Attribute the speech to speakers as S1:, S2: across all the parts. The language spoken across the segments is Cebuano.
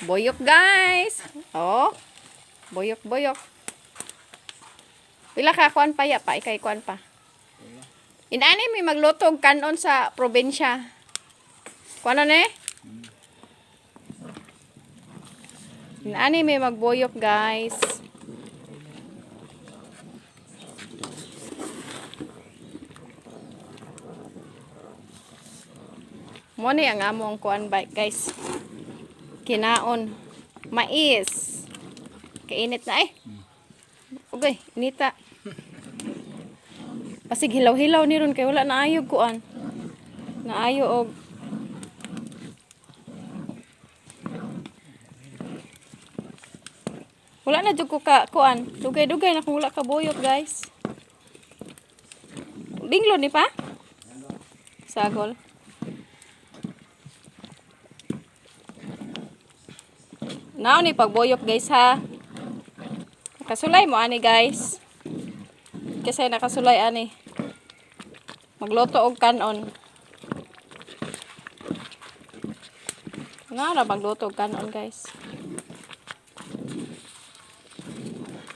S1: Boyok, guys. Oh. Boyok, boyok. Pila ka kuan pa ya pa ikay kuan pa. Inani may magluto og kanon sa probinsya. Kuan na ne? Inani may magboyok, guys. Mo ni ang among kuan ba, guys. Kinaon. Mais. Kainit na eh. Okay, inita. Pasig hilaw-hilaw ni ron kay wala na ayo kuan. Naayo og wala na jud ko ka kuan. Dugay-dugay na kung wala ka buyok, guys. Binglo ni pa? Sagol. Nao ni pagbuyok, guys, ha. Nakasulay mo ani, guys. Kasi nakasulay ani. Magluto og kanon. Ano na magluto og kanon, guys.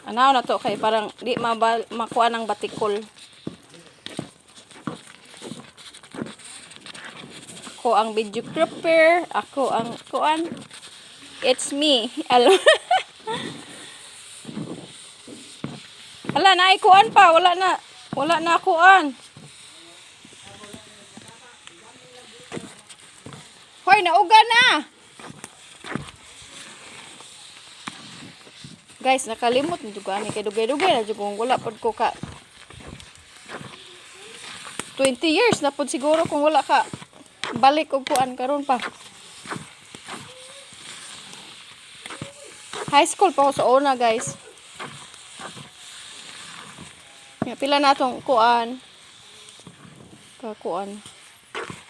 S1: Ano na to kay parang di mabal makuha ng batikol. Ako ang video prepare, ako ang kuan. It's me. Alam. Ala na ay kuan pa, wala na. Wala na kuan. Hoy, nauga na. Guys, nakalimot na jud ko ani kay dugay-dugay na jud kung wala pod ko ka 20 years na pod siguro kung wala ka balik og kuan karon pa. High school pa ko sa una, guys. Ya, pila na tong kuan. Kakuan.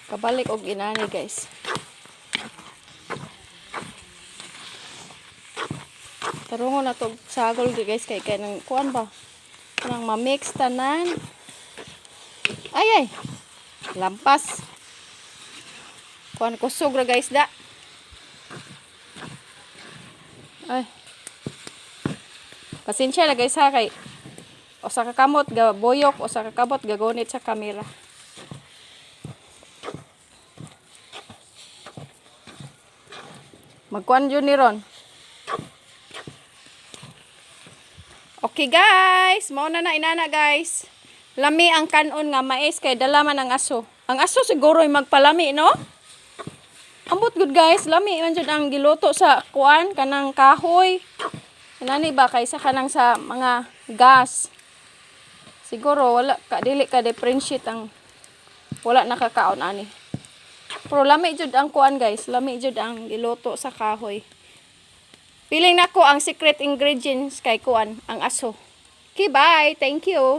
S1: Kabalik og inani, guys. Tarungon na to sagol di, guys, kay kay nang kuan ba? Kanang ma-mix tanan. Ay ay. Lampas. Kuan kusog ra, guys, da. Ay. Pasensya na, guys, ha, kay usa ka kamot ga boyok, usa ka kamot gagunit sa kamera. Magkuan yun ni Ron. Okay, guys, mao na na inana, guys. Lami ang kanon nga mais kay dala man ang aso. Ang aso siguro ay magpalami, no? Ambot good, guys, lami man jud ang giluto sa kuan kanang kahoy. Inani ba kaysa kanang sa mga gas. Siguro wala ka dili ka differentiate ang wala nakakaon ani. Pero lami jud ang kuan, guys, lami jud ang giluto sa kahoy. Piling nako ang secret ingredients kay kuan, ang aso. Okay, bye. Thank you.